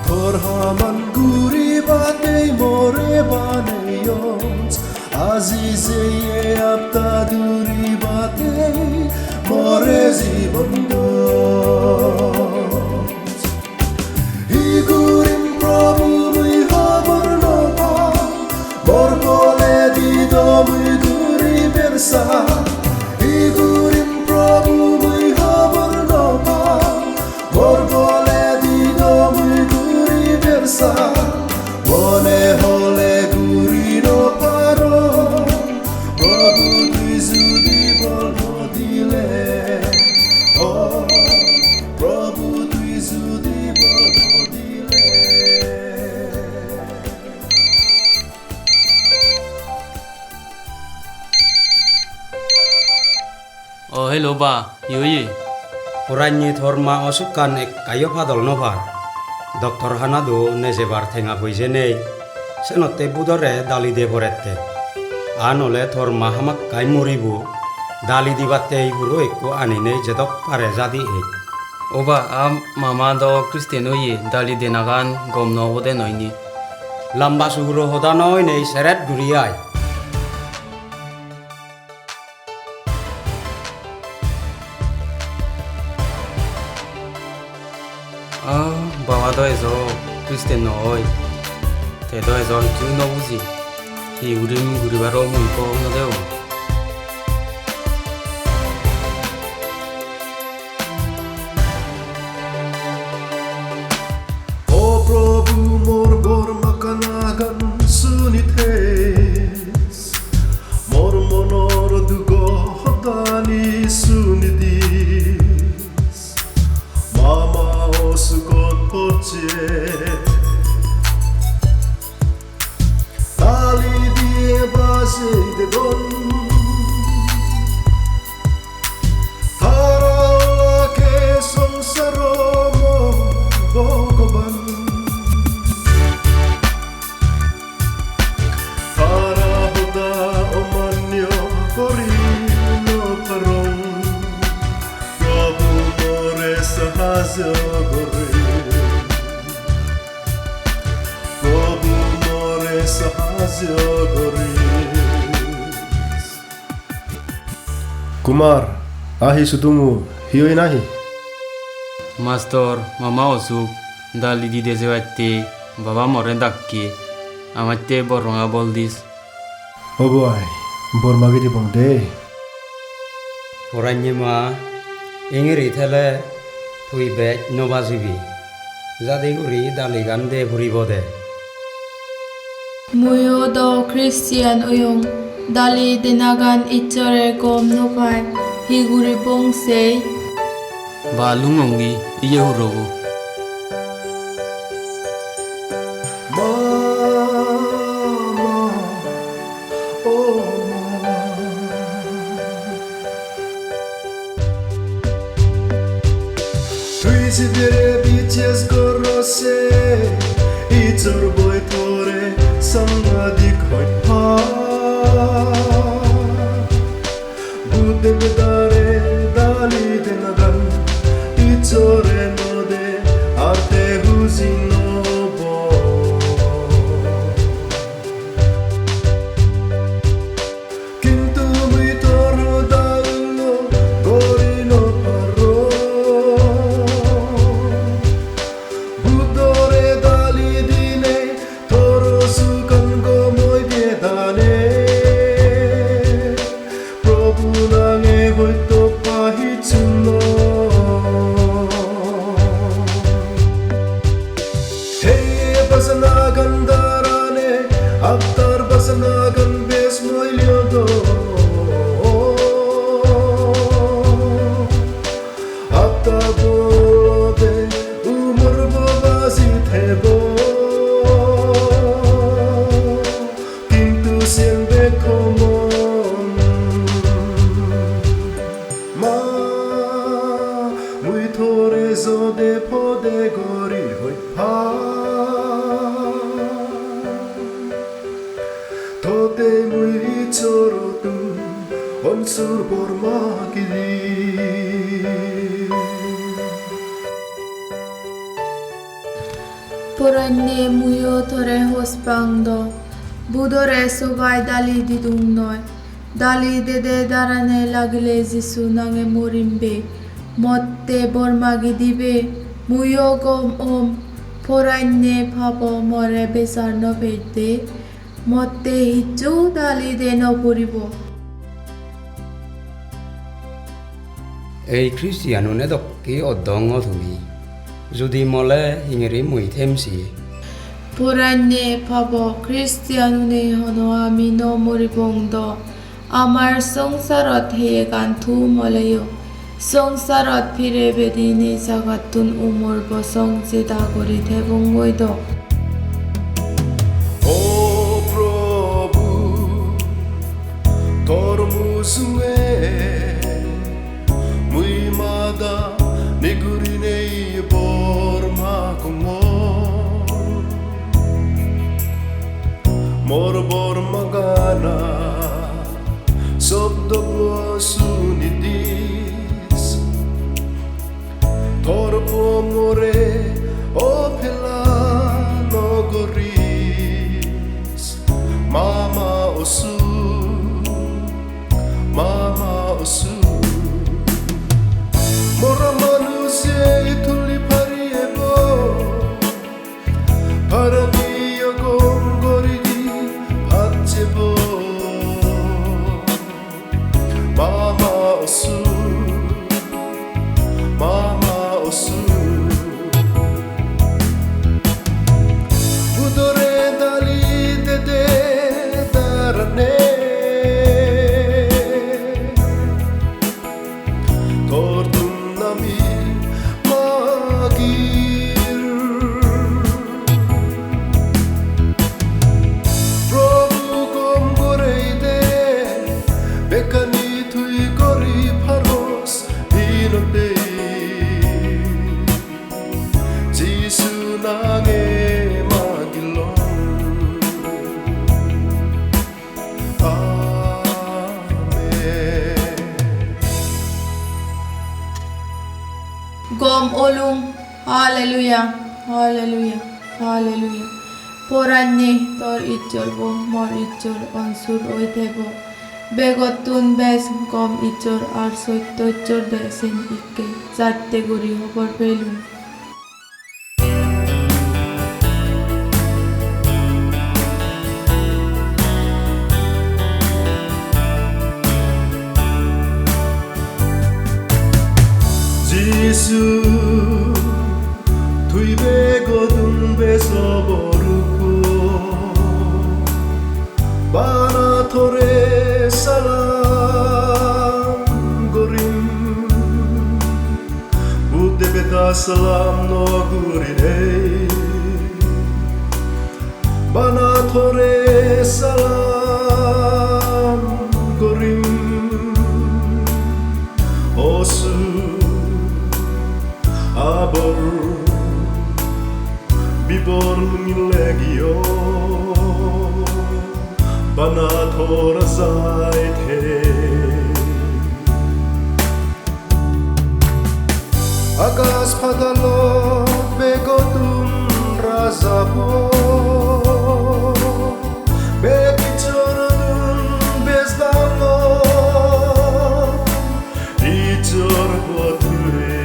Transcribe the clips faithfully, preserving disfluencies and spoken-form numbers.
Tor haman guribattei more baneyon, aji jeye apta duribattei more jibon don. Hi gurim Probhu mui hobor no pang, mor boledi do mui guribar sang. Hi gurim Probhu mui hobor no pang, mor boledi do mui guribar sang. Mone hole guri no parong, Probhu tui judi bol no dile. Oh, Probhu tui judi bol no dile. O hello ba, hi oye? Poranye tor ma osukkan ekkayo padol no par. Doktor hana do nejebar tenga poije nei. Senotte budore dali de porette. An ole tor ma hamakkai muribo. Dali dibatte ei puro ekko ani nei, jedok pare jadi ei. O ba, a mama do Christian oye, dali denagan gom no obode noi ni? Lamba suguro hoda noi nei, seret guri ai. Ah, baba do ejo Christian no oi. Te do ejo hissu no buji. Hi gurim guribaro mui ekko no degong. O Probhu, mor ghor makkanagan suni thes, mor monor dugo hodani suni dis. Mama osukot pocche. Dali diye bajei dedon. Tara olake songsaro mo Bhogoban. Tara hoda omanyo gori no parong. Probhu more sahajyo gori. Probhu more sahajyo goris. Kumar, ahi sudumu, hi oi nahi? Mastor, mama osuk, dali dide jebatte baba more dakke, amatte bor ronga bol dis. Obo ai, bor magi dibong de. Poranye ma, ingiri thele tui bej no bajibi. Jadi guri daligan de puribo de. Muiyo do Christian oyong, dali denagan Issore gom no pai, hi guribong sei? Ba lungongi iye hurobo. Ma, ma, o ma. Tui jidire biches gorose, Issor boi tore sangadik hoi pa. Buddhe bedare dali denagan, Issore no de, arte huji no bo. Kintu mui tor dal no gori no paro. Buddhore dali dine Porannye muiyo tore hospang do, budore sobai dali didung noi. Dali dede darane lagile Jisu nange morimbe, motte bor magi dibe, muiyo gom om, porannye pabo more bejar no pejde, motte hissu dali de no puribo. Ei Christianune dokke oddongo tumi. Judi mole hingiri mui themsi. Porannye pabo Christianune hono ami no moribong do. Amar songsarot heyegan thum oleyo. Songsarot phire bedine jagattun umor bosong jeda guri thebongoi do. O Probhu, tor mujunge mui mada nigurinei bor magongor. Mor bor magana sobdo sunidis. Tor puo more opela no goris, mama osu, mama osu. Mora manuje tuli pariebo, parani ogom goridi pachebo. Mama osu, mama osu. Budore dali dede darane. Tortun ami magir. Probhu gom gorei de, bekkani tui gori paros, hinodei Jisu nange magilong. Amen. Gom olung. Hallelujah, hallelujah, hallelujah. Porannye tor Ijjor bo, mor Ijjor onsur oi thebo. Begottun bej gom Ijjor ar sotto Ijjor de sen ikke jatte guri hobor pelung. Jisu, tui begottun bej obor ukko, bana tore salam gorim. Buddhe beda salam no gurinei, bana tore salam gorim. Osu abor bibor lungile giyo, bana tora jai the. Agas padalot begottun raja bo, bek Ijjorun bej dangor, Ijjor bo tui.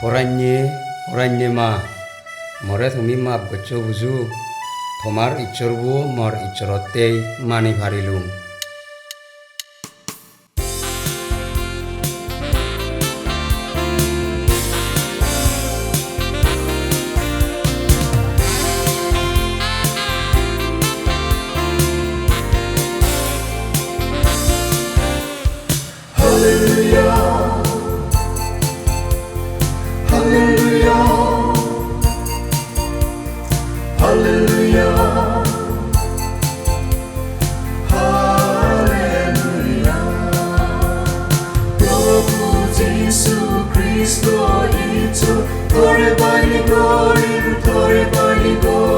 Porannye, porannye ma. More tumi map goccho buju, tomar Ijjorbo mor Ijjorottei mani parilung. Hallelujah. Hallelujah. Hallelujah. Hallelujah. Probhu Jisu Kristo Ijjor Tore bari gorim, tore bari gorim.